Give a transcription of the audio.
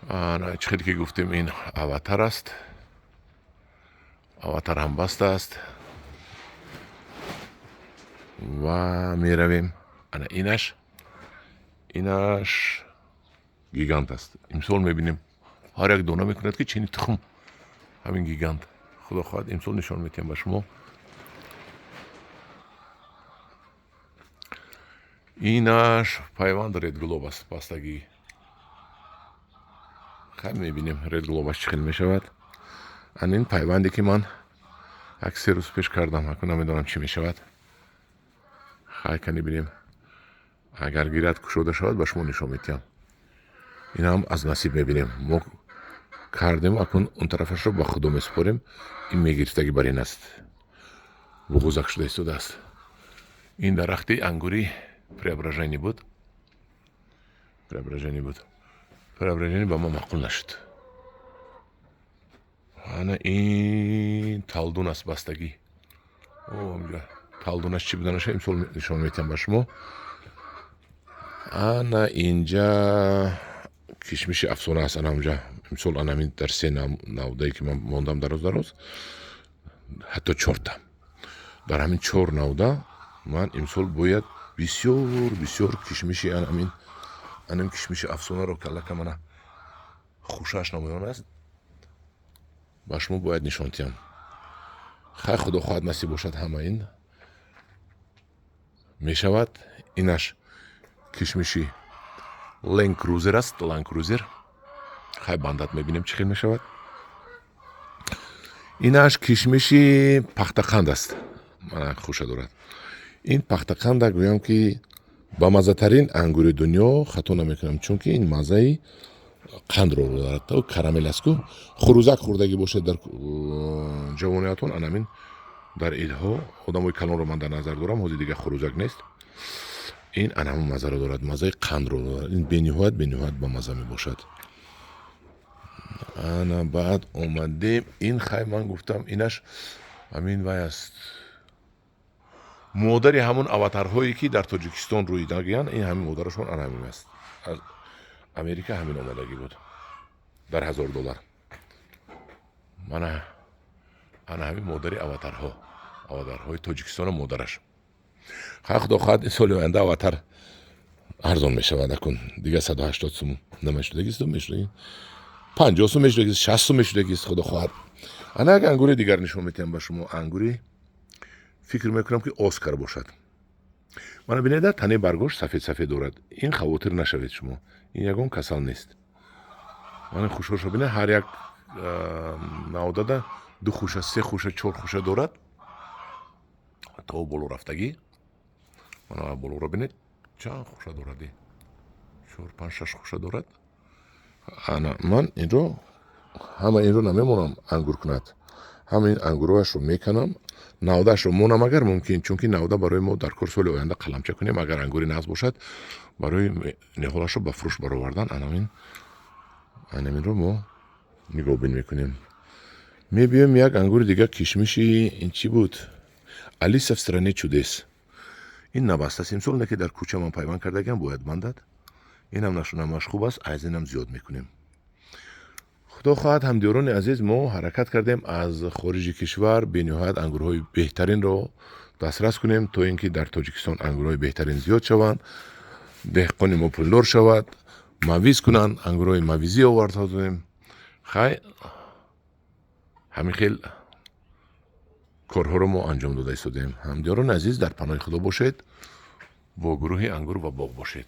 Чӣ хеле ки гуфтем, ин Аватар аст. Аватар ҳам баста аст ва меравем. Ана инаш Гигант аст. Имсол мебинем, ҳар як дона мекунад, ки чини тухм. Ҳамин Гигант, худо хоҳад, имсол нишон метиҳам ба шумо. Инаш пайванд Ред Глоб аст, бастагӣ. Хай, мебинем, Ред Глобаш чӣ хел мешавад. Ан ин пайванде, ки ман як 3 рӯз пеш кардам, акун намедонам, чӣ мешавад. Хай, кани бинем, агар гирад, кушода шавад, ба шумо нишон метиҳам. Инам аз насиб мебинем. Мо кардем, акун он тарафашро ба худо месупорем. Ин мегирифтагӣ бар ин аст, буғузак шуда истодааст. Ин дарахти ангури Преображение буд, Преображение буд. Преображение ба мо маъқул нашуд. Ана ин талдун аст, бастагӣ. Омҷа талдунаш чӣ буданаша имсол нишон метиҳам ба шумо. Ана инҷа кишмиши Афсона аст. Ана онҷа имсол анамин дар се навдае, ки ман мондам, дароз дароз, ҳатто чорта. Дар ҳамин чор навда ман имсол бояд бисёр бисёр кишмиши анамин кишмиши Афсонаро, калака, мана хушааш намоён аст, ба шумо бояд нишон диҳам. Хай, худо хоҳад, насиб бошад, ҳама ин мешавад. Инаш кишмиши Ленд Крузер аст, Ланд Крузер. Хай, бандат, мебинем, чӣ хел мешавад. Инаш кишмиши Пахтақанд аст. Мана хуша дорад. Ин Пахтақанда, гӯям, ки ба маззатарин ангури дунё, хато намекунам, чунки ин маззаи қандро дорад, карамел аст ку. Хурӯзак хӯрдагӣ бошед дар ҷавониятон, анамин дар идҳо, одамои калонро ман дар назар дорам, ҳозир дига хурӯзак нест. Ин ана ҳамон маззаро дорад, маззаи қандро дорад. Ин бениҳоят бениҳоят ба мазза мебошад. Ана баъд омадем ин, хай, ман гуфтам, инаш ҳамин вай аст, модари ҳамон Аватарҳое, ки дар Тоҷикистон рӯидагиянд. Ин ҳамин модарашон ана ҳамин аст. Аз Америка ҳамин омадагӣ буд дар 1000 доллар. Мана ана ҳамин модари Аватарҳо, Аватарҳои Тоҷикистоно модараш. Хай, худо хоҳад, ин соли оянда Аватар арзон мешавад. Акун дига 180 сум намешудагист, мешудаги 50 сум мешудагист, 60 сум мешудагист, худо хоҳад. Ана як ангури дигар нишон метиҳам ба шумо. Ангури, фикр мекунам, ки Оскар бошад. Мана бинеда, танаи баргош сафед сафед дорад. Ин хавотир нашавед шумо, ин ягон касал нест. Мана хушҳошо бинед, ҳар як навдада ду хуша, се хуша, чор хуша дорад то боло рафтагӣ. Мана болоро бинед, чанд хуша дорад: чор, панҷ, шаш хуша дорад. Ана ман инро, ҳама инро намемонам ангур кунад, ҳама ин ангурҳояшро меканам, навдаашро монам агар мумкин, чунки навда барои мо дар кор, соли оянда қаламча кунем, агар ангури нағз бошад, барои ниҳолашро ба фурӯш баровардан. Анаминро мо нигоҳбин мекунем. Мебиём як ангури дигар, кишмиши ин чӣ буд? Алиса в стране чудес. Ин набастааст имсол, не ки дар кӯча ман пайванд кардагиам, бояд бандад. Инам нашунамаш хуб аст, аз инам зиёд мекунем, худо хоҳад. Ҳамдиёрони азиз, мо ҳаракат кардем аз хориҷи кишвар бениҳоят ангурҳои беҳтаринро дастрас кунем, то ин ки дар Тоҷикистон ангурҳои беҳтарин зиёд шаванд, деҳқони мо пулдор шавад, мавиз кунанд, ангурҳои мавизӣ оварда. Хай, ҳамин хел корҳоро мо анҷом дода истодаем. Ҳамдиёрони азиз, дар паноҳи Худо бошед, бо гурӯҳи Ангур ва боғ бошед.